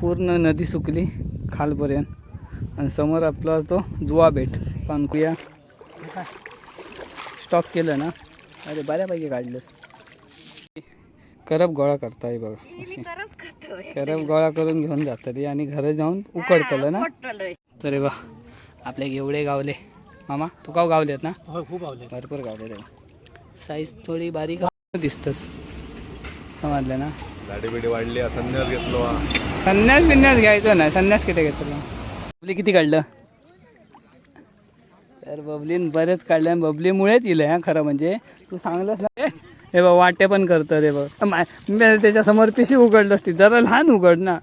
पूर्ण नदी सुकली खालपर्यंत आणि समोर आपला तो जुवा बेट पानकुया स्टॉप केलं ना. अरे बऱ्यापैकी काढलं. करप गोळा करताय बघा, अशी करप गोळा करून घेऊन जातली आणि घरी जाऊन उकडतलं ना. तरी बा आपले घेवडे गावले. मामा तुका गावलेत ना? हो, खूप आवडले, भरपूर गावले. तेव्हा साईज थोडी बारीक दिसतस, समजलं ना. दाढी बिडी वाढली, संन्यास घेतलो. संन्यास बिन्यास घ्यायचो नाही. संन्यास किती घेतला? बबली किती काढलं? तर बबलीन बरेच काढलं आणि बबलीमुळेच इलं. हा खरं म्हणजे तू सांगलंस ना. ए, हे बघ वाटे पण करतं रे बघ. मी त्याच्यासमोर पिशी उघडलं असती, जरा लहान उघड ना.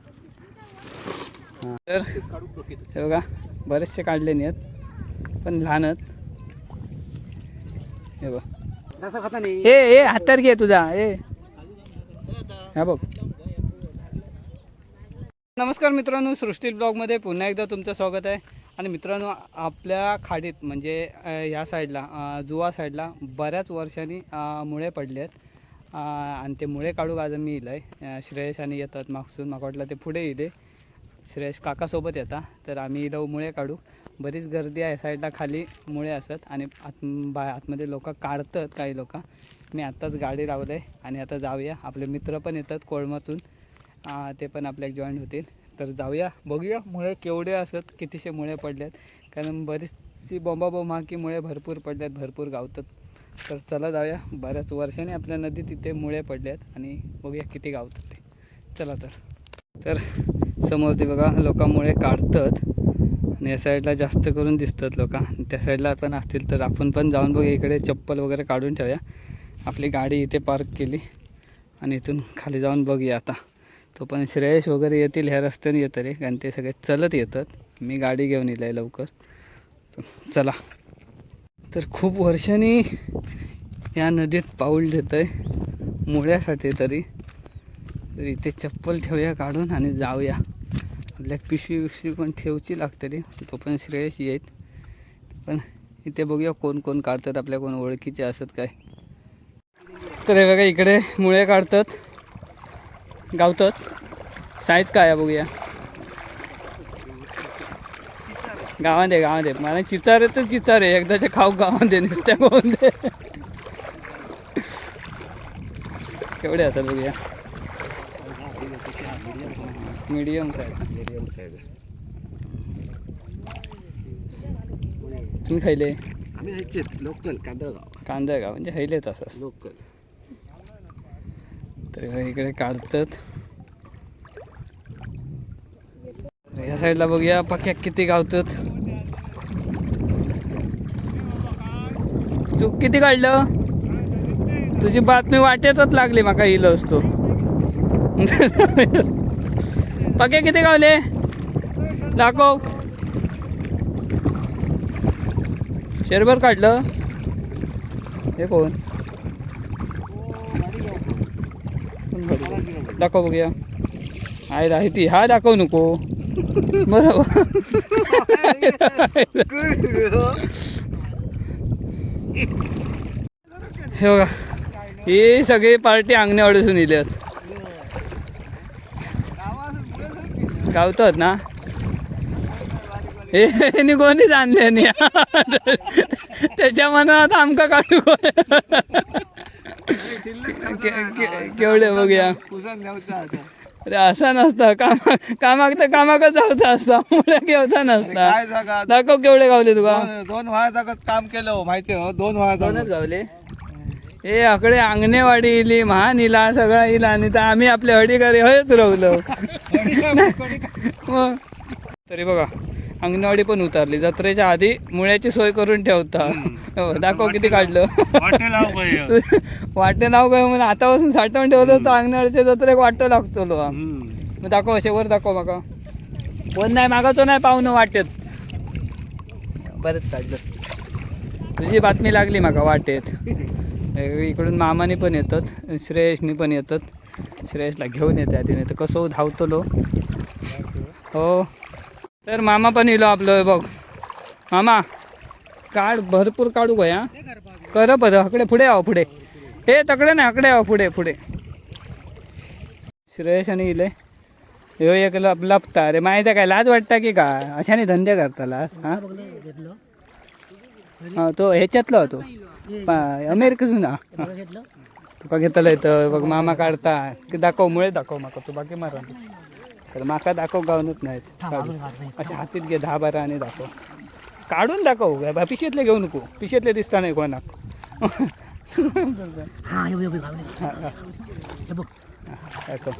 हा, तर हे बघा बरेचसे काढले नाहीत पण लहानच. हे बघ, ए ए हातार घे तुझा. ए हा बघ. नमस्कार मित्रांनो, सृष्टी ब्लॉगमध्ये पुन्हा एकदा तुमचं स्वागत आहे. आणि मित्रांनो आपल्या खाडीत म्हणजे ह्या साईडला जुवा साईडला बऱ्याच वर्षांनी मुळे पडले आहेत आणि ते मुळे काढू आज मी इलं आहे. श्रेयस आणि येतात मागसून, माका वाटलं ते पुढे येले. श्रेयस काकासोबत येता, तर आम्ही इथं मुळे काढू. बरीच गर्दी आहे साईडला, खाली मुळे असत आणि आत आतमध्ये लोक काढतात काही लोक. मी आत्ताच गाडी लावलं आहे आणि आता जाऊया. आपले मित्र पण येतात कोळमातून, ते पण आपल्या जॉईन होतील. तर जाऊया बघूया मुळे केवढे असत, कितीशे मुळे पडल्यात, कारण बरीचशी बोंबाबोंब हा की मुळे भरपूर पडल्यात, भरपूर गावतात. तर चला जाऊया, बऱ्याच वर्षांनी आपल्या नदीत इथे मुळे पडल्यात आणि बघूया किती गावतात ते. चला तर. तर समोर ते बघा लोक मुळे काढतात आणि या साईडला जास्त करून दिसतात लोक, त्या साईडला पण असतील. तर आपण पण जाऊन बघूया. इकडे चप्पल वगैरे काढून ठेवूया. आपली गाडी इथे पार्क केली आणि इथून खाली जाऊन बघूया. आता तो पण श्रेयस वगैरे येतील ह्या रस्त्याने येतं रे, कारण ते सगळे चलत येतात. मी गाडी घेऊन येईल आहे लवकर. तर चला. तर खूप वर्षांनी या नदीत पाऊल देतं आहे मुळ्यासाठी तरी. तर इथे चप्पल ठेवूया काढून आणि जाऊया. आपल्या पिशवी बिशवी पण ठेवची लागते रे. तो पण श्रेयस येत पण इथे बघूया कोण कोण काढतात, आपल्या कोण ओळखीचे असत काय. तर हे बघा इकडे मुळे काढतात, गावतात. साईज काय आहे बघूया. गावात आहे, गावात आहे. मला चिचार आहे तर चिचार आहे, एकदाच्या खाऊ गावात आहे, नुसत्या गावात आहे. केवढे असेल बघूया. Medium size. Medium size. तुम्ही खायले? आम्ही ह्याचेच लोकल, कांदळगाव. कांदा का म्हणजे हैलेच असं लोकल. तर इकडे काढतात. या साईडला बघूया पक्या किती गावतात. तू किती काढलं? तुझी बातमी वाटेतच लागली माका इलो असतो. पक्या किती गावले दाखव. शेरभर काढलं. हे कोण? दाखव बघूया. आहे आहे ती. हा दाखव नको. बरोबर. हे बघा ही सगळी पार्टी अंगणेवाडीसून इल्यात. गावतात ना. हे कोणीच आणले नाही त्याच्या मनात आमका काढू. केवढे बघूया. अरे असा नसता कामा कामाक तर कामाकच जायचा असता, मुळे घेवचा नसता. दाखव केवढे गावले तुका. दोन वाया काम केलं माहिती हो, दोन वाया. दोनच गावले. ए आकडे अंगणेवाडी इली, महान इला, सगळा इला आणि तर आम्ही आपल्या हडीकडे हयच रवलो. मग तरी बघा अंगणवाडी पण उतारली. जत्रेच्या आधी मुळ्याची सोय करून ठेवता. हो, दाखव किती काढलं. वाटे नाव काय म्हणून आतापासून साठवून ठेवलं तर अंगणवाडीच्या जत्रेक वाटो लागतो. मग दाखव असे वर दाखव माका. कोण नाही मागाचो नाही पाहुणं वाटेत. बरंच काढलं. तुझी बातमी लागली माका वाटेत. इकडून मामानी पण येतात, श्रेयसनी पण येतात. श्रेयसला घेऊन येते आधी, नाही तर कसं धावतलो. हो तर मामा पण इलो आपलं. बघ मामा काढ भरपूर काढू गया कर पद. हकडे पुढे आहो पुढे. हे तकडे नाही, हकडे आहो पुढे पुढे. श्रेयस आणि इले. ह्यो एक लपता रे माहिती काय लाज वाटता की काय अशाने धंदे करताला. हा हा तो ह्याच्यातलो तो अमेरिकेतून ना तुका घेतलं येतं बघ. मामा काढता की दाखव मुळे दाखव माका तू बाकी मारा तर माका दाखव गावनच नाही अशा हातीत घे 10-12 आणि दाखव काढून दाखव. पिशेतले घेऊ नको, पिशेतले दिसता नाही कोणाक. दाखव.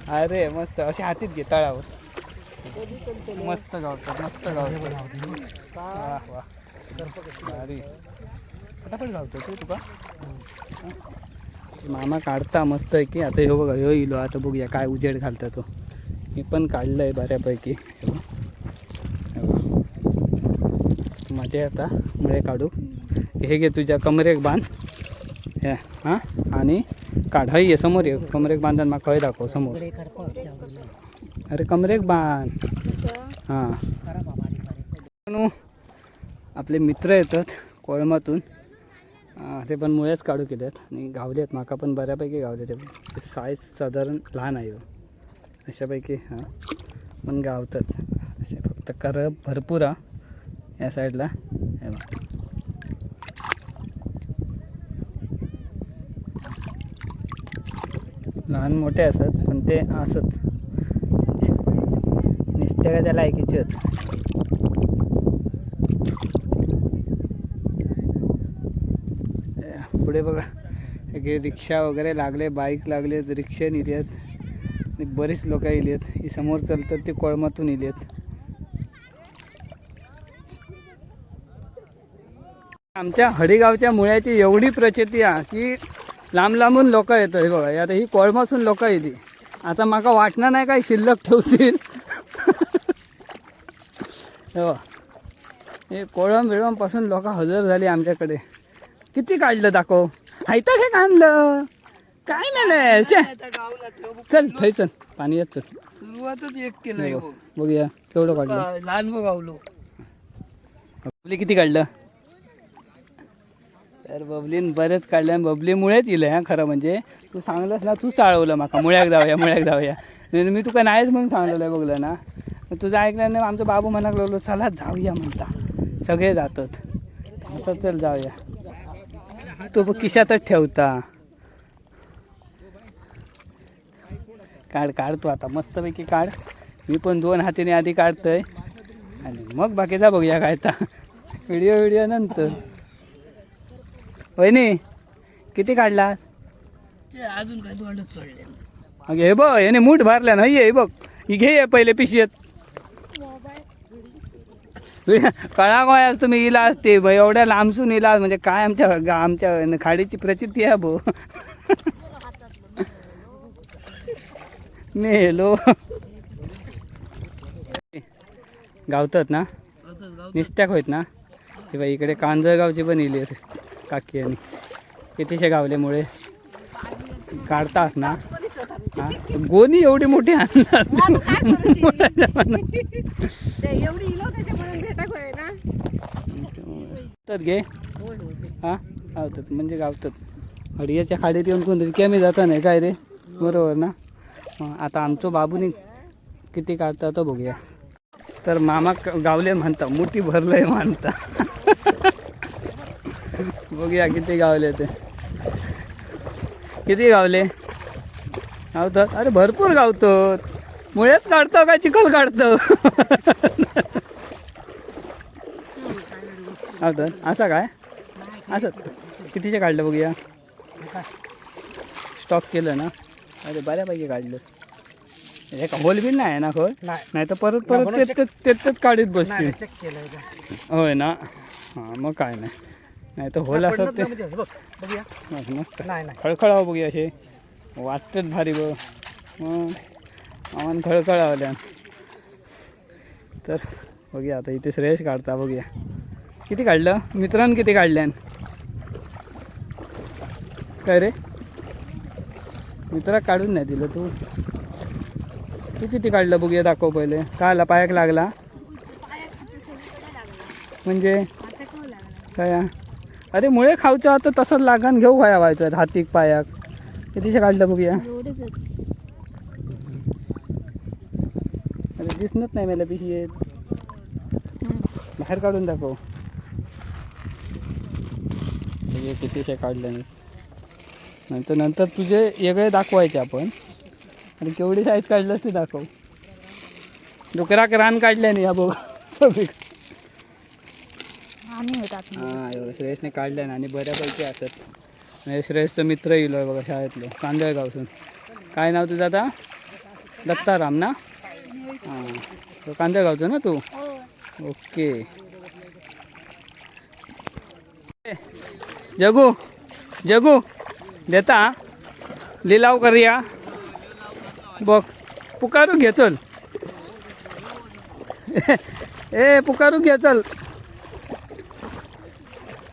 अरे मस्त असे हातीत घे तळावर. मस्त गावतात, मस्त गावतात. वा वा भारी फटाफट गावतो तू. तुका मामा काढता मस्त आहे की. आता ह्यो बघा ह्यो इलो. आता बघूया काय उजेड घालता तो. मी पण काढलंय बऱ्यापैकी. मजा आता मुळे काढू. हे घे तुझ्या कमरेक बांध हे हां आणि काढ. हय ये समोर ये. कमरेक बांध आणि म्हाका हय दाखव समोर. अरे कमरेक बांध. हां आपले मित्र येतात कोळमातून, ते पण मुळेच काढू केलेत आणि गावले आहेत. माका पण बऱ्यापैकी गावले ते. साईज साधारण लहान आहे अशापैकी. हां पण गावतात असे. फक्त करप भरपूर हा या साईडला. हे बघ लहान मोठे असत पण ते असत नुसते काय त्याला ऐकायचे आहेत. पुढे बघा रिक्षा वगैरे लागले, बाईक लागले, रिक्षा नेली आहेत आणि बरीच लोक इली आहेत. ही समोर चालतात ते कोळमातून इली आहेत. आमच्या हडीगावच्या मुळ्याची एवढी प्रचिती आहे की लांब लांबून लोक येतात. हे बघा आता ही कोळमासून लोक येली. आता माका वाटणार नाही काय शिल्लक ठेवतील. हो हे कोळंब बिळंबपासून लोक हजर झाली आमच्याकडे. किती काढलं दाखव. हायता काय आणलं काय नाही. चल थंय चल पाणी येत चल. सुरुवातच एक केलं बघूया केवढं काढलं. लहान गावलो. बबली किती काढलं? तर बबलीन बरेच काढलं आणि बबलीमुळेच इलं. हा खरं म्हणजे तू सांगलंस ना, तू चाळवलं माका मुळ्याक जाऊया मुळ्याक जाऊया. मी तुका नाहीच म्हणून सांगलेलं बघलं ना. तुझं ऐकलं नाही. आमचं बाबू म्हणाक लागलो चला जाऊया म्हणता सगळे जातात आता चल जाऊया. तो खिशातच ठेवता. काढ काढतो आता मस्तपैकी काढ. मी पण 2 हातीने आधी काढतोय आणि मग बाकीचा बघूया काय तर व्हिडिओ व्हिडिओ नंतर. वहिनी किती काढला? अजून काय दोंडच सोडले. हे बघ याने मूठ भरल्या नाही. हे बघ ही घे पहिले पिशेत. कळा गोय तुम्ही इला असते एवढ्या लांबसून इला म्हणजे काय आमच्या आमच्या खाडीची प्रचिती आहे भो. मेलो गावतात ना निस्त्याक होत ना. ते बाई इकडे कांजळगावची पण इली काकी आणि कितीशे गावल्यामुळे काढतात ना. हा गोणी एवढी मोठी आणणार. तर घे हा गावतात म्हणजे गावतात. हडियाच्या खाडीत येऊन कोण रिकामी जाता नाही काय रे, बरोबर ना. आता आमचो बाबूनी किती काढता तो बघूया. तर मामा गावले म्हणता मोठी भरलंय म्हणता. बघूया किती गावले ते. किती गावले गावतात? अरे भरपूर गावतात. मुळेच काढतो का चिखल काढतो? गावतात असं काय असं. कितीचे काढलं बघूया. स्टॉक केलं ना. अरे बऱ्यापैकी काढलं. हे का होल बिल नाही ना खोल? नाही तर परत परत तेच काढीत बसतील. होय ना. हां मग काय नाही, नाही तर होल असत ते मस्त खळखळावं बघूया. असे वाटतच भारी बघ. मग आम्हाला खळखळावल्या. तर बघूया आता इथे श्रेयश काढता बघूया किती काढलं मित्रांनो. किती काढल्यान काय रे मित्रा? काढून नाही दिलं तू. तू किती काढलं बघूया दाखव पहिले. काय आला पायाक लागला म्हणजे काय? अरे मुळे खाऊचं आता तसंच लागण घेऊ काय व्हायचं हातीक पायाक. कितीशे काढलं बघूया. अरे दिसत नाही मला पिशी आहेत. बाहेर काढून दाखव. हे कितीशे काढले. नंतर नंतर तुझे वेगळे दाखवायचे आपण. आणि केवढी साईज काढलंस ते दाखव. डुकराक रान काढले नाही हा बघ सगळी. हां श्रेयसने काढले ना आणि बऱ्यापैकी असत. म्हणजे श्रेयसचं मित्र येईल बघा शाळेतलं, कांदळगावसून. काय नाव तुझं आता? दत्ताराम ना? हां तो कांदळगावचं ना तू? ओके. जगू जगू देता लिलाव करूया. बघ पुकारू घे चल. ए पुकारू घे चल.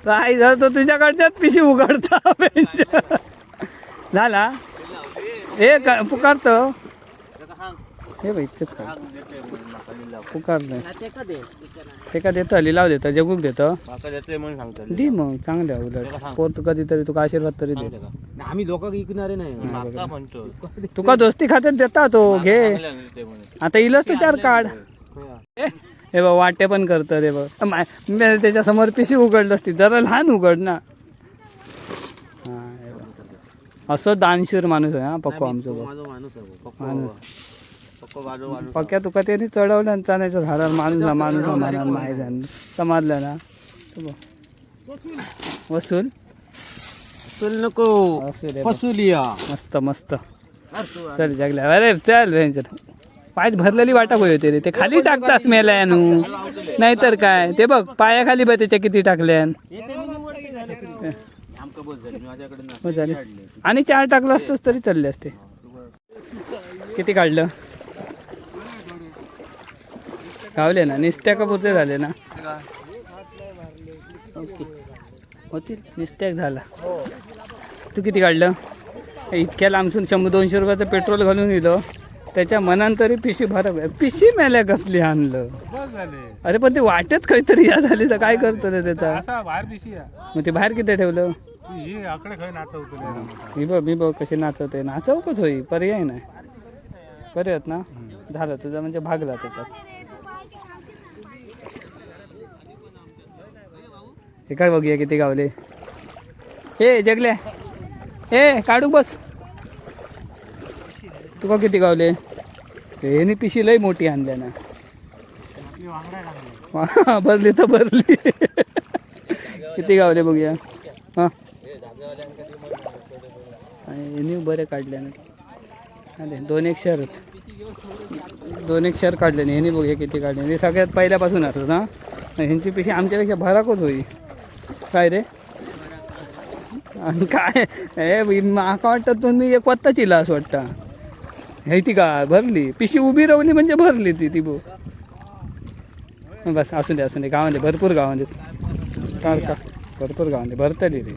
काय झालं तो तुझ्याकडच्याच पिशी उघडता झाला. ए पुकारतो हे बाई इच्छित का पुकारलं ते का देतं लिलाव देतं जगूक देतं दी मग चांगल्या उलट पोत कधीतरी तुका आशीर्वाद तरी दे. आम्ही लोक विकणारे नाही. तुका दोस्ती खात्यात देता तो घे. आता इलच तू चार काढ. हे बघ वाटे पण करतं रे बघ. त्याच्या समोर पिशी उघडलं असती जरा लहान उघड ना. हां असं दानशूर माणूस आहे हा पक्को आमचं. माणूस पक्या तुका त्यांनी चढवलं आणि चालायचं झाडावर माणूस ना माणूस ना माहीत झालं समजलं ना. वसूल नको वसुलिया. मस्त मस्त चल जगल्या. अरे चल पायच भरलेली वाटा होती रे. ते खाली टाकतास मेल्यानू नाहीतर काय. ते बघ पायाखाली बघ त्याच्या किती टाकल्यान. आणि चार टाकलं असतोस तरी चालले असते. किती काढलं? गावले ना निस्त्या का पुरते झाले ना? ओके होतील निस्त्याक झाला. तू किती काढलं? इतक्या लांबसून 100-200 रुपयाचं पेट्रोल घालून दिलं त्याच्या मनान तरी पिशी भर पिशी मेल्या कसली आणलं. अरे पण ते वाटत काहीतरी या झाली तर काय करतो रे त्याचा. मग ते बाहेर किती ठेवलं? मी बघ मी बघ कसे नाचवते. नाचवकच होई पर्याय नाही. पर्याय ना झालं तुझा म्हणजे भागला त्याच्यात. हे काय बघूया किती गावले. ए जगल्या ए काढू बस. तुका किती गावले? हे पिशी लय मोठी आणल्या ना. भरली तर भरली. किती गावले बघूया. हां आणि बरे काढले ना. अरे दोन एक शहर दोन एक शहर काढले नाही. बघूया किती काढले. हे सगळ्यात पहिल्यापासून असत ना. ह्यांची पिशी आमच्यापेक्षा भराकच होई काय रे. आणि काय हे माका वाटतं तुम्ही एक वाजता चिला असं वाटतं. हे ती का भरली पिशी उभी रावली म्हणजे भरली ती ती बो. बस असू दे असू दे. गावामध्ये भरपूर गावामध्ये का का भरपूर गावामध्ये भरतली रे.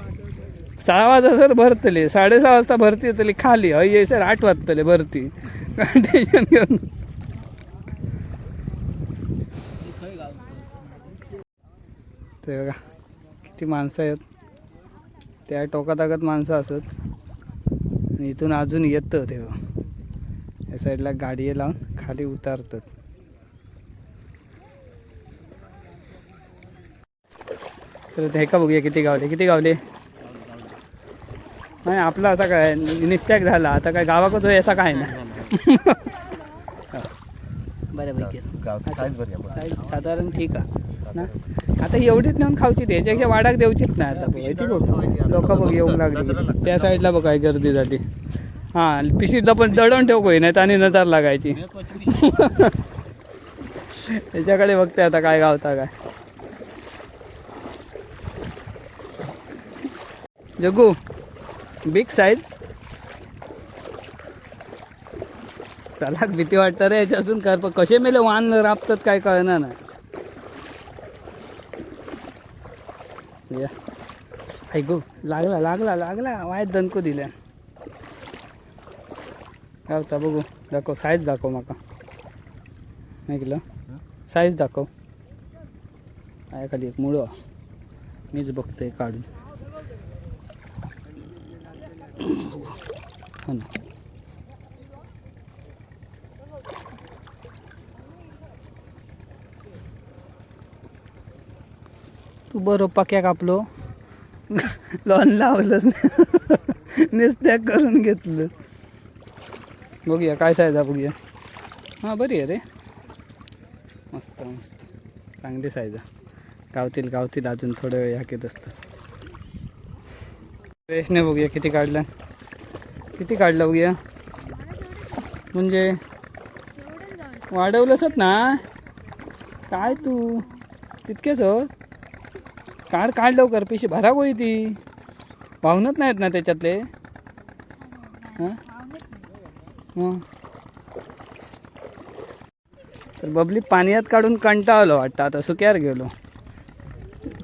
6 वाजता सर भरतले. 6:30 वाजता भरती येतली खाली. हय सर 8 वाजतले भरती. टेन्शन घेऊन. ते बघा किती माणसं आहेत. त्या टोकाताकत माणसं असत. आणि इथून अजून येतं तेव्हा या साईडला गाडी लावून खाली उतारतात. तर हे का बघूया किती गावले. किती गावले? नाही आपला असा काय निस्त्याक झाला आता काय गावाकच होय असा काय ना. बऱ्यापैकी साधारण ठीक आहे ना. आता एवढीच नेऊन खाऊची त्याच्यापेक्षा वाडाक देऊचीच नाही आता. बघ लोक बघ येऊन लागली. त्या साईडला बघ काय गर्दी झाली. हां पिशीतला पण दडवून ठेवू नाही आणि नजर लागायची. त्याच्याकडे बघते आता काय गावता काय. जगू बिग साईज चला. भीती वाटतं रे याच्यातून कर. पण कसे मेले वाहन राबतात काय कळणार ना. ऐकू लागला लागला लागला वायत दणको दिल्या. गावता बघू. दाखव साईज दाखव माका. ऐकलं साईज दाखव. आहे खाली एक मुळं मीच बघतोय काढून. हो ना. तू बरं पक्या कापलो लॉन लावलंच नाही, नुसत्या करून घेतलं. बघूया काय साईज आहे बघूया. हां बरी आहे रे, मस्त मस्त चांगली साईज आहे. गावतील गावतील अजून थोडं वेळ ह्याकीत असतं. फ्रेशने बघूया किती काढलं, किती काढलं बघूया. म्हणजे वाढवलंच ना काय तू तितकेच हो. काढ काढ लवकर, पिशी भरा गोई ती वाहूनच नाहीत ना त्याच्यातले. हां हां तर बबली पाण्यात काढून कंटाळलो वाटतं, आता सुक्यार गेलो.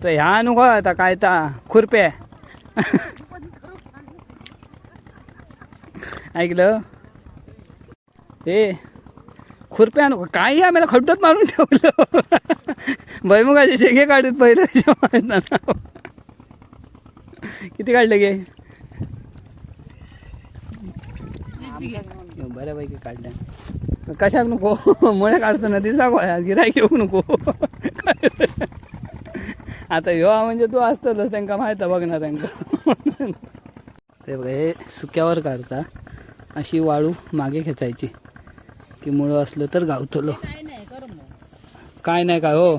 तर ह्या नको आता काय ता खुरपे ऐकलं ए खुरप्या नको काही आम्हाला खड्डोत मारून ठेवलं. भैमुगाचे शेंगे काढत पहिले. किती काढले गे? बऱ्यापैकी काढलं. कशाक नको मुळे काढताना दिसा गोळ्या गिरायक येऊ नको. आता ह्यो म्हणजे तू असतच त्यांका माहित बघणार त्यांका. ते बघा हे सुक्यावर काढता, अशी वाळू मागे खेचायची की मुळं असलं तर गावतलो. काय नाही काय हो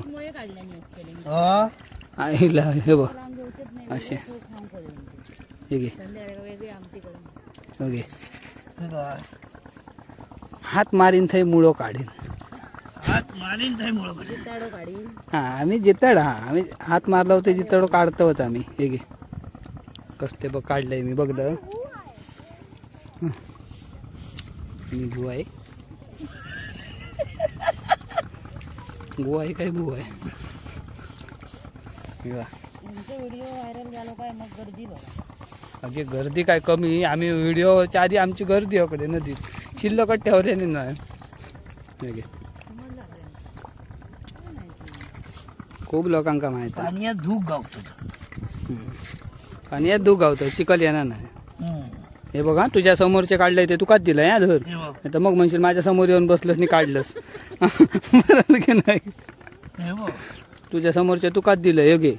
आईला हे बघ असे हे घे ओके. हात मारीन थंय मुळो काढीन. हा आम्ही जितड, हा आम्ही हात मारला होते जितडो काढतोच आम्ही. हे घे कसते बघ काढलंय मी बघलं. मी गुवा आहे, गुवा आहे काय गुवा आहे. अगे गर्दी काय कमी, आम्ही व्हिडिओच्या आधी आमची गर्दी अकडे नदीत शिल्लकच ठेवलेली नाही. खूप लोकांका माहित आहे पाण्यात धूक गावतो. पाण्यात धूक गावतो, चिखल येणार नाही. हे बघा तुझ्या समोरचे काढलंय ते तुकाच दिलंय हा धर, नाही तर मग म्हणशील माझ्या समोर येऊन बसलंस आणि काढलंस. बरोबर की नाही? तुझ्या समोरचे तुकाच दिलं हे घे.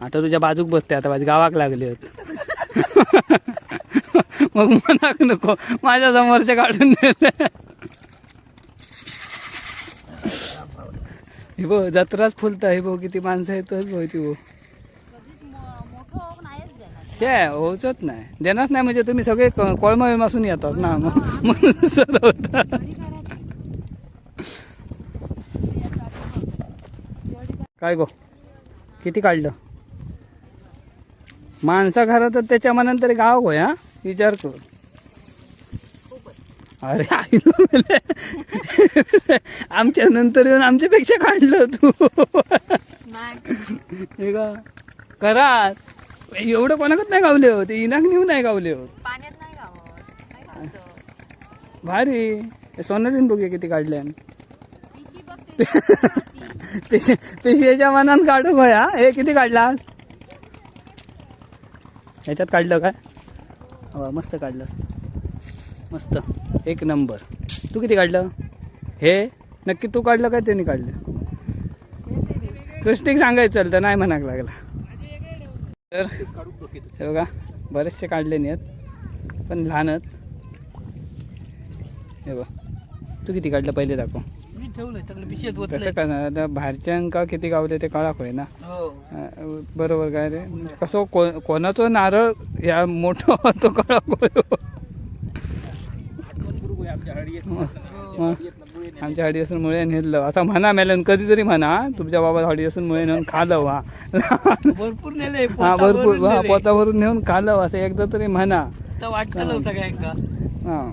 आता तुझ्या बाजूक बसते, आता माझ्या गावाक लागले. मग मनाक नको माझ्या समोरचे काढून दिले. हे बघ जत्राच फुलता, हे बघ किती माणसं येतच बघ ती. बघ शे होचच नाही देणारच नाही, म्हणजे तुम्ही सगळे कोळमा विमासून येतात ना म्हणून सर होता. काय गो किती काढलं माणसा घरात त्याच्या मनान तरी गाव होय. हा विचार कर. अरे आईला आमच्या नंतर येऊन आमच्यापेक्षा काढलं तू. हे का घरात एवढं कोणाकच नाही गावले हो, ते इनाक नेऊ नाही गावले हो. भारी सोनालीन बघूया किती काढले. पेशेच्या मनान काढू भया. हे किती काढला ह्याच्यात काढलं काय? मस्त काढलं, मस्त एक नंबर. तू किती काढलं? हे नक्की तू काढलं काय त्यांनी काढलं? सृष्टीक सांगायचं चल तर नाही म्हणाक लागला. तर हे बघा बरेचसे काढले नाहीत पण लहानच. हे बघ तू किती काढलं पहिले दाखव. तसं का आता बाहेरच्यांका किती गावले ते कळाक होय ना. बरोबर काय रे, कसो कोणाचो नारळ ह्या मोठो तो कळाक होय. आमच्या हडी असून मुळे नेलं असं म्हणा मेलन कधीतरी म्हणा तुमच्या बाबा हडी असून मुळे नेऊन खालव. हा भरपूर नेले, हा भरपूर, हा पोता भरून नेऊन खालव असं एकदा तरी म्हणा. वाटतं सगळ्यांका. हा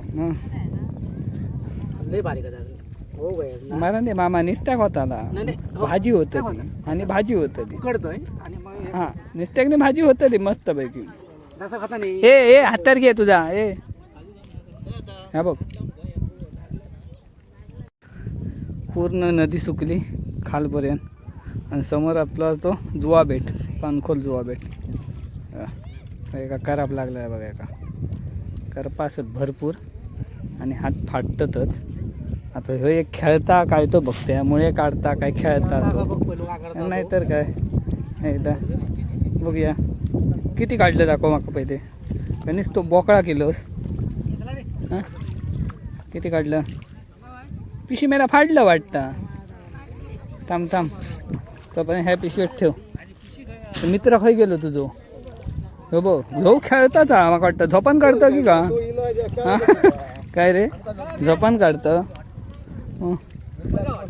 मला नाही मामा निस्त्याक होता भाजी होत आणि भाजी होत हा निस्त्याकने भाजी होतली मस्त पैकी. ए ए हातार घे तुझा. ए हा बघ पूर्ण नदी सुकली खालपर्यंत आणि समोर आपला तो जुवा बेट, पानखोल जुवा बेट. एका कराप लागला आहे बघा, एका करपा असत भरपूर आणि हात फाटतच. आता ह्यो एक खेळता काय तो बघते, मुळे काढता काय खेळता तो, नाहीतर काय. एकदा बघूया किती काढलं दाखव माका पहिले. त्यांनीच तो बोकळा केलोस. हां किती काढलं? पिशी मेला फाडलं वाटतं. थांब थांब तोपर्यंत ह्या पिशवीत ठेव. मित्र खंय गेलो तुझो? हो बो ह्यो खेळताच हा म्हाका वाटतं. झोपान काढतं की का? काय रे झोपान काढतं?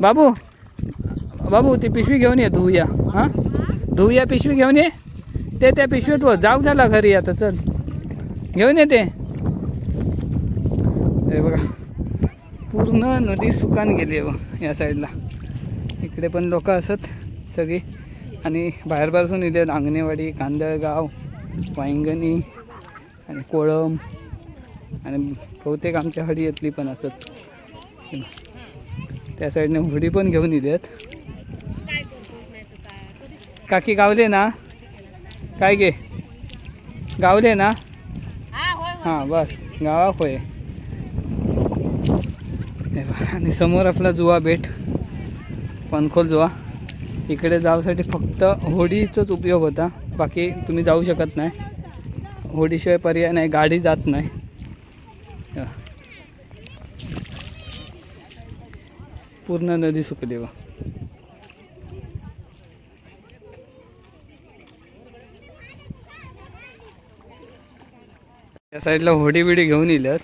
बाबू बाबू ती पिशवी घेऊन ये, धुवूया. हां धुवूया, पिशवी घेऊन ये. ते त्या पिशवीत व जाऊ झाला घरी आता, चल घेऊन ये ते. हे बघा पूर्ण नदी सुकान गेली आहे बघ या साईडला. इकडे पण लोक असत सगळी आणि बाहेर बाहेरसून इथे आंगणेवाडी, कांदळगाव, वांगणी आणि कोळंब आणि बहुतेक आमच्या हडीतली पण असत. त्या साईडने होडी पण घेऊन येतात. काकी गावले ना? काय गे गावले ना? हां बस गावाक होय. आणि समोर आपला जुवा बेट, पणखोल जुवा. इकडे जाऊसाठी फक्त होडीचाच उपयोग होता, बाकी तुम्ही जाऊ शकत नाही. होडीशिवाय पर्याय नाही, गाडी जात नाही. पूर्ण नदी सुकली बा. त्या साईडला होडी बिडी घेऊन येल्यात,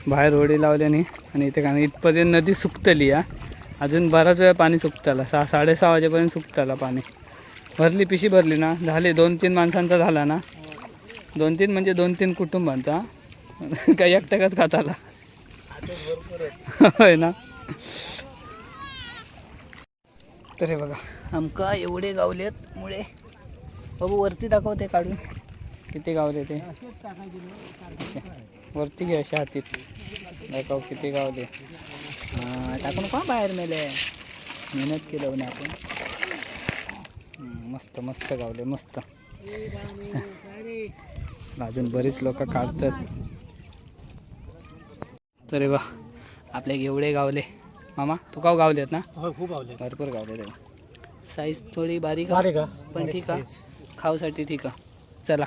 बाहेर होडी लावल्याने. आणि इथे कारण इथपर्यंत नदी सुकतली हा, अजून बराच वेळ पाणी सुकताला. 6 साडेसहा वाजेपर्यंत सुकताला पाणी. भरली पिशी भरली ना, झाले 2-3 माणसांचा झाला ना. 2-3 म्हणजे 2-3 कुटुंबांचा, काही एकट्याकच खाताला होय ना. तर हे बघा आमका एवढे गावलेत मुळे. बाबू वरती दाखवते काढून किती गावले ते. वरती घे अशा हातीत दाखव किती गावले. हां टाकून का बाहेर मेले, मेहनत केलं ना आपण. मस्त मस्त गावले मस्त. अजून बरीच लोक काढतात. तर बा आपले एवढे गावले. मामा तू का गावलेत ना? हो खूप गावले, भरपूर गावले. तेव्हा साईज थोडी बारीक आहे पण ठीक आहे, खाऊसाठी ठीक आहे. चला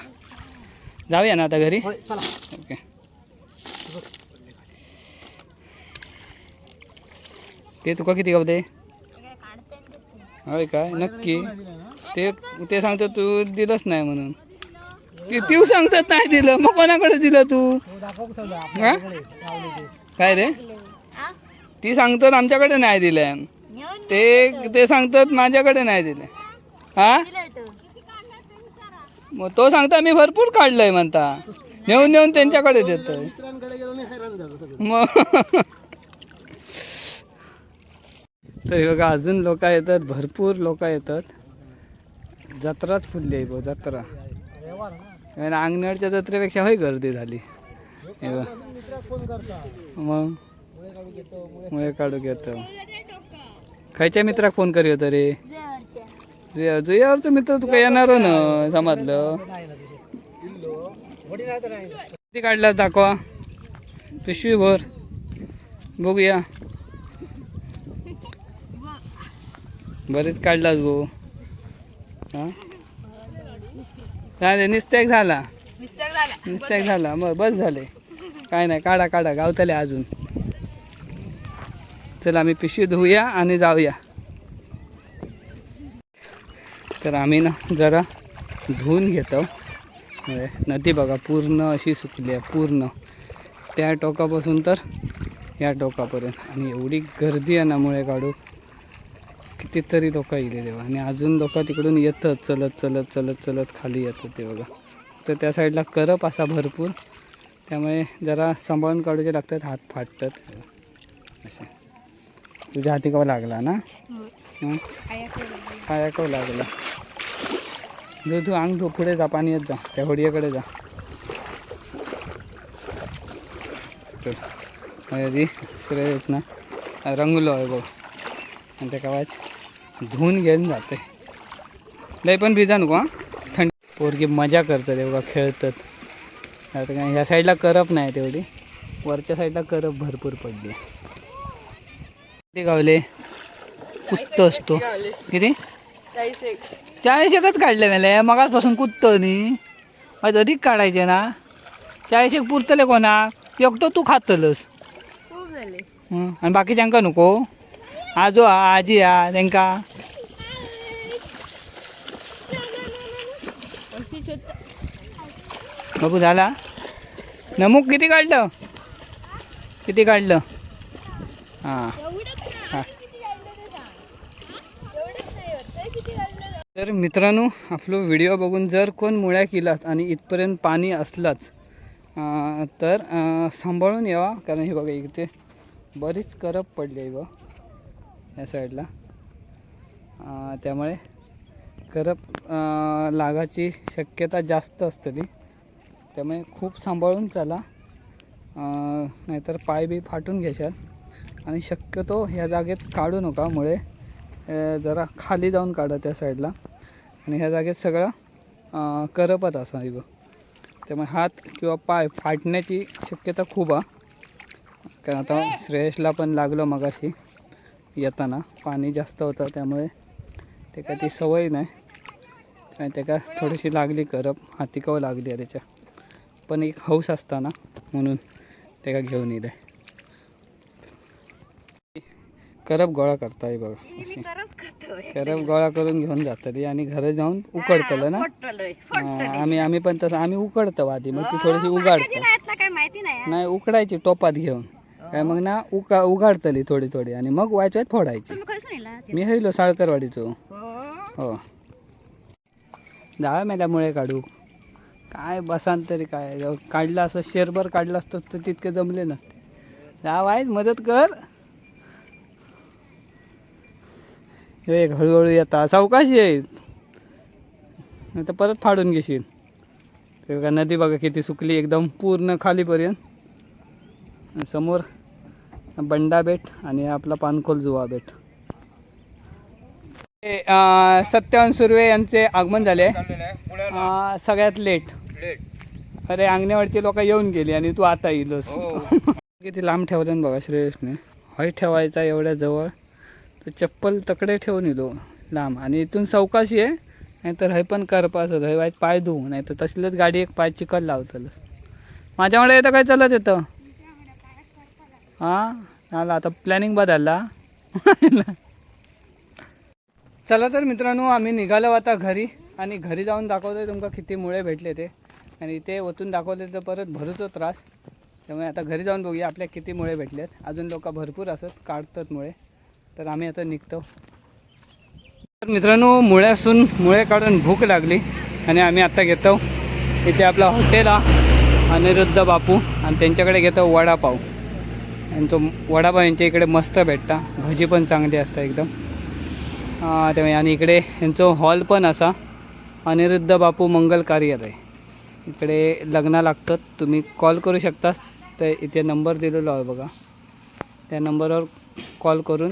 जाऊया ना आता घरी. ओके ते तुका किती गावते? होय काय नक्की? ते ते सांगतो तू दिलंच नाही म्हणून. ते तू सांगतात नाही दिलं, मग कोणाकडे दिलं तू? काय रे ती सांगतात आमच्याकडे नाही दिलं, ते ते सांगतात माझ्याकडे नाही दिले. हा मग तो सांगता मी भरपूर काढलंय म्हणता, नेऊन नेऊन त्यांच्याकडे देतोय. मग तर बघा अजून लोक येतात, भरपूर लोक येतात. जत्राच फुलली आहे बघ जत्रा. अंगणवाडीच्या जत्रेपेक्षा होय गर्दी झाली. मग मुळे काढू घेतो. खयच्या मित्राक फोन करी होतं रे? जुयावरचा मित्र तुका येणार ना समजलं. किती काढला दाखवा पिशवी भर बघूया. बरेच काढलास गो. हां नाही मिस्टेक झाला, मिस्टेक झाला मग बस झाले. काय नाही काढा काढा गावतले अजून. चला आम्ही पिशवी धुवूया आणि जाऊया. तर आम्ही ना जरा धुवून घेतो. नदी बघा पूर्ण अशी सुकली आहे, पूर्ण त्या टोकापासून तर या टोकापर्यंत. आणि एवढी गर्दी आहे ना मुळे काढू कितीतरी लोक येले तेव्हा. आणि अजून लोक तिकडून येतात चलत चलत चलत चलत खाली येतात ते बघा. तर त्या साईडला करप असा भरपूर, त्यामुळे जरा सांभाळून काढूचे लागतात, हात फाटतात असे. तुझ्या हाती कवा लागला ना? पाया कवा लागला? धू धू अंग धू, पुढे जा, पाणी येत जा, त्या होडियाकडे जा. तर श्रेयस ना रंगलो आहे बघ, आणि त्या कवाच धुवून घेऊन जाते. लय पण भिजा नको हां, थंड. पोरगी मजा करतात बघा, खेळतात. आता काय ह्या साईडला करप नाही तेवढी, वरच्या साईडला करप भरपूर पडली. किती गावले? कुत्त असतो. किती? 40 एकच काडले मेले मगासपासून कुदतो न्ही, मागीर अधिक काडायचे ना. 40 एक पुरतले कोणाक, एकटो तूं खातलस. खूप झाले. आनी बाकीच्यांका नको, आजो हा आजी हा तेंका. बाबू झाला नमूक किती काढलं, किती काढलं? हां हां. तर मित्रांनो आपलो व्हिडिओ बघून जर कोण मुळ्या केलात आणि इथपर्यंत पाणी असलाच तर सांभाळून यावा, कारण हे बघा इथे बरीच करप पडली आहे बघ या साईडला, त्यामुळे करप लागायची शक्यता जास्त असतली, त्यामुळे खूप सांभाळून चाला, नाहीतर पाय बी फाटून घेशाल. आणि शक्यतो ह्या जागेत काढू नका मुळे, जरा खाली जाऊन काढा त्या साईडला. आणि ह्या जागेत सगळं करपत असा बघ, त्यामुळे हात किंवा पाय फाटण्याची शक्यता खूप आहे. कारण आता श्रेयसला पण लागलं मगाशी येताना, पाणी जास्त होतं त्यामुळे ते काय ती सवय नाही, आणि त्याका थोडीशी लागली करप, हातिकावर लागली आहे त्याच्या, पण एक हौस असताना म्हणून त्याका घेऊन येईल. करप गोळा करता ये बघा, अशी करप गोळा करून घेऊन जातली आणि घरी जाऊन उकडतलं ना. आम्ही आम्ही पण तसं आम्ही उकडतो आधी, मग ती थोडीशी उगाडतो. नाही उकडायची टोपात घेऊन काय मग ना उगाडतली थोडी थोडी आणि मग वायच वायच फोडायची. मी हयलो साळकरवाडीचो. हो जाव्या मेल्यामुळे काढू काय बसान तरी काय, काढलं असं शेरभर काढलं असतं तर तितकं जमले नसते. जा वायच मदत कर. एक हळूहळू येता सावकाश येईल, नाही तर परत फाडून घेशील. ते बघा नदी बघा किती सुकली एकदम पूर्ण खालीपर्यंत. समोर बंडा बेट आणि आपला पानखोल जुवा बेट. सत्यवान सुर्वे यांचे आगमन झाले सगळ्यात लेट. अरे अंगणेवाडची लोक येऊन गेली आणि तू आता येईलस. किती लांब ठेवलं ना बघा श्रेयसने, हय ठेवायचा एवढ्या जवळ, तर चप्पल तकडे ठेवून येलो लांब. आणि इथून सावकाशी आहे, नाहीतर हय पण करपास होतं, हय वाईट पाय धुवू, नाही तर तसलेच गाडी एक पाय चिखल लावतलंस. माझ्यामुळे येतं काय चालत येतं. हां झालं आता प्लॅनिंग बदलला. चला तर मित्रांनो आम्ही निघालो आता घरी, आणि घरी जाऊन दाखवतोय तुमका किती मुळे भेटले ते. आणि इथे ओतून दाखवले तर परत भरूचो त्रास, त्यामुळे आता घरी जाऊन बघूया आपल्या किती मुळे भेटलेत. अजून लोक भरपूर असत काढतात मुळे, तर आम्ही आता निघतो. तर मित्रांनो मुळ्यासून मुळे काढून भूक लागली आणि आम्ही आता घेतो इथे आपला हॉटेल हा अनिरुद्ध बापू, आणि त्यांच्याकडे घेतो वडापाव. आणि तो वडापाव यांच्या इकडे मस्त भेटता, भजी पण चांगली असतात एकदम. त्यामुळे आणि इकडे यांचं हॉल पण असा अनिरुद्ध बापू मंगल कार्यालय, इकडे लग्न लागतात, तुम्ही कॉल करू शकता. तर इथे नंबर दिलेलो आहे बघा, त्या नंबरवर कॉल करून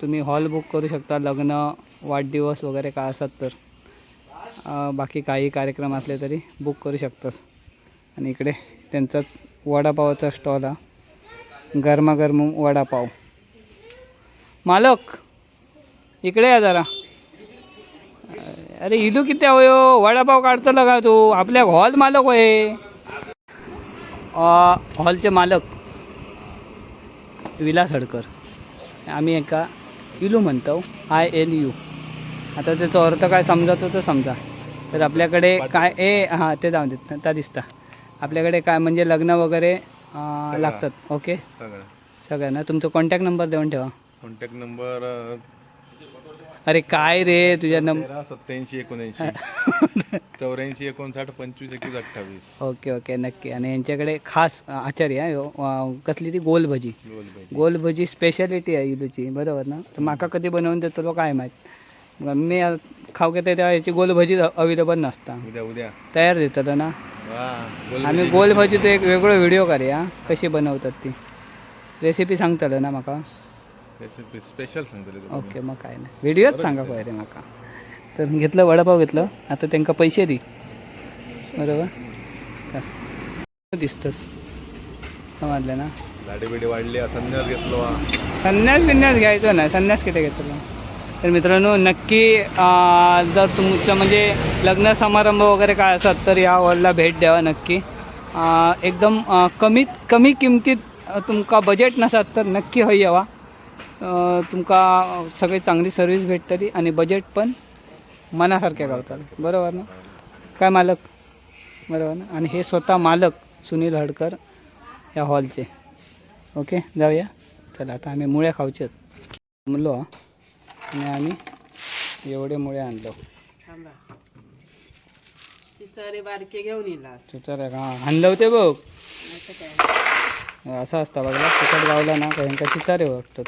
तुम्ही हॉल बुक करू शकता, लग्न वाढदिवस वगैरे काय असतात तर बाकी काही कार्यक्रम असले तरी बुक करू शकतास. आणि इकडे त्यांचा वडापावाचा स्टॉल हा, गरमागरम वडापाव. मालक इकडे या जरा. अरे इलू किती होयो वडापाव काढतला का तू, आपल्या हॉल मालक होय. हॉलचे मालक विलास हडकर, आम्ही एका इलू म्हणतो, ILU. आता त्याचा अर्थ काय समजायचं तर समजा. तर आपल्याकडे काय ए हां ते जाऊन देत त्या दिसता आपल्याकडे काय म्हणजे लग्न वगैरे लागतात. ओके सगळ्यांना तुमचा कॉन्टॅक्ट नंबर देऊन ठेवा. कॉन्टॅक्ट नंबर अरे काय रे तुझ्या नंबर 87 79 84 59 25 21 28. ओके ओके नक्की. आणि यांच्याकडे खास आचारी आहे कसली ती गोलभजी, गोलभजी स्पेशालिटी आहे इलूची, बरोबर ना. तर माका कधी बनवून देतो काय माहीत, मी खाऊ घेते तेव्हा याची गोलभजी अवेलेबल नसता, उद्या उद्या तयार देतात ना. आम्ही गोलभजीचा एक वेगळं व्हिडिओ करूया कशी बनवतात ती रेसिपी सांगतलं ना माका, स्पेशल सांगतले. ओके मग काय नाही व्हिडिओच सांगा पहिले माका. तर घेतलं वडापाव घेतलं, आता त्यांका पैसे दी बरोबर दिसतस समजलं ना. दाढी बिडी वाढली, संन्यास घेतलो. संन्यास बिन्यास घ्यायचो नाही, संन्यास किती घेतलो तर मित्रांनो नक्की जर तुमचं म्हणजे लग्न समारंभ वगैरे काय असत तर या हॉलला भेट द्यावा नक्की. एकदम कमीत कमी किमतीत, तुमका बजेट नसत तर नक्की हय यावा. तुमका सगळी चांगली सर्व्हिस भेटतली आणि बजेट पण मनासारखे गावतात, बरोबर ना काय मालक? बरोबर ना? आणि हे स्वतः मालक सुनील हडकर या हॉलचे. ओके, जाऊया. चला, आता आम्ही मुळे खाऊचे मुलो आणि आम्ही एवढे मुळे आणलो. चिचारे बारके घेऊन येला. तुझं का आणलं होते बघ. असं असता बघा, तिकट गावला ना काही चिचारे वाटतात.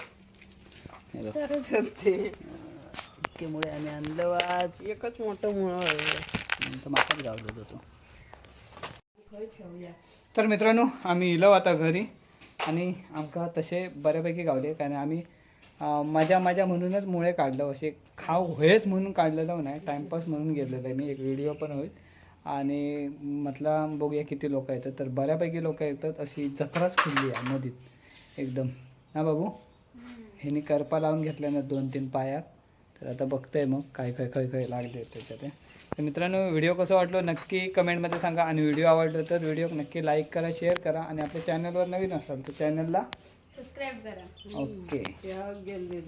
हे बघ. इतके मुळे आम्ही आणलं आज. एकच मोठं मुळं आहे. नंतर माकाच गावलो होतो तो. तर मित्रांनो, आम्ही इलो आता घरी आणि आमका तसे बऱ्यापैकी गावले, कारण आम्ही मजा मजा म्हणूनच मुळे काढलं, असे खाऊ होयच म्हणून काढलेलं नाही, टाइमपास म्हणून घेतलेलं आहे मी. एक व्हिडिओ पण होईल आणि म्हटलं बघूया किती लोक येतात. तर बऱ्यापैकी लोक येतात, अशी जत्राच फुलली आहे नदीत एकदम ना बाबू. ह्यांनी करपा लावून घेतल्या ना 2-3 पायात. तर आता बघतंय मग काय काय खय खय लागले त्याच्यात ते. तर मित्रांनो, व्हिडिओ कसं वाटलो नक्की कमेंटमध्ये सांगा आणि व्हिडिओ आवडलो तर व्हिडिओ नक्की लाईक करा, शेअर करा आणि आपल्या चॅनलवर नवीन असाल तर चॅनलला सबस्क्राईब करा. ओके. या गेले.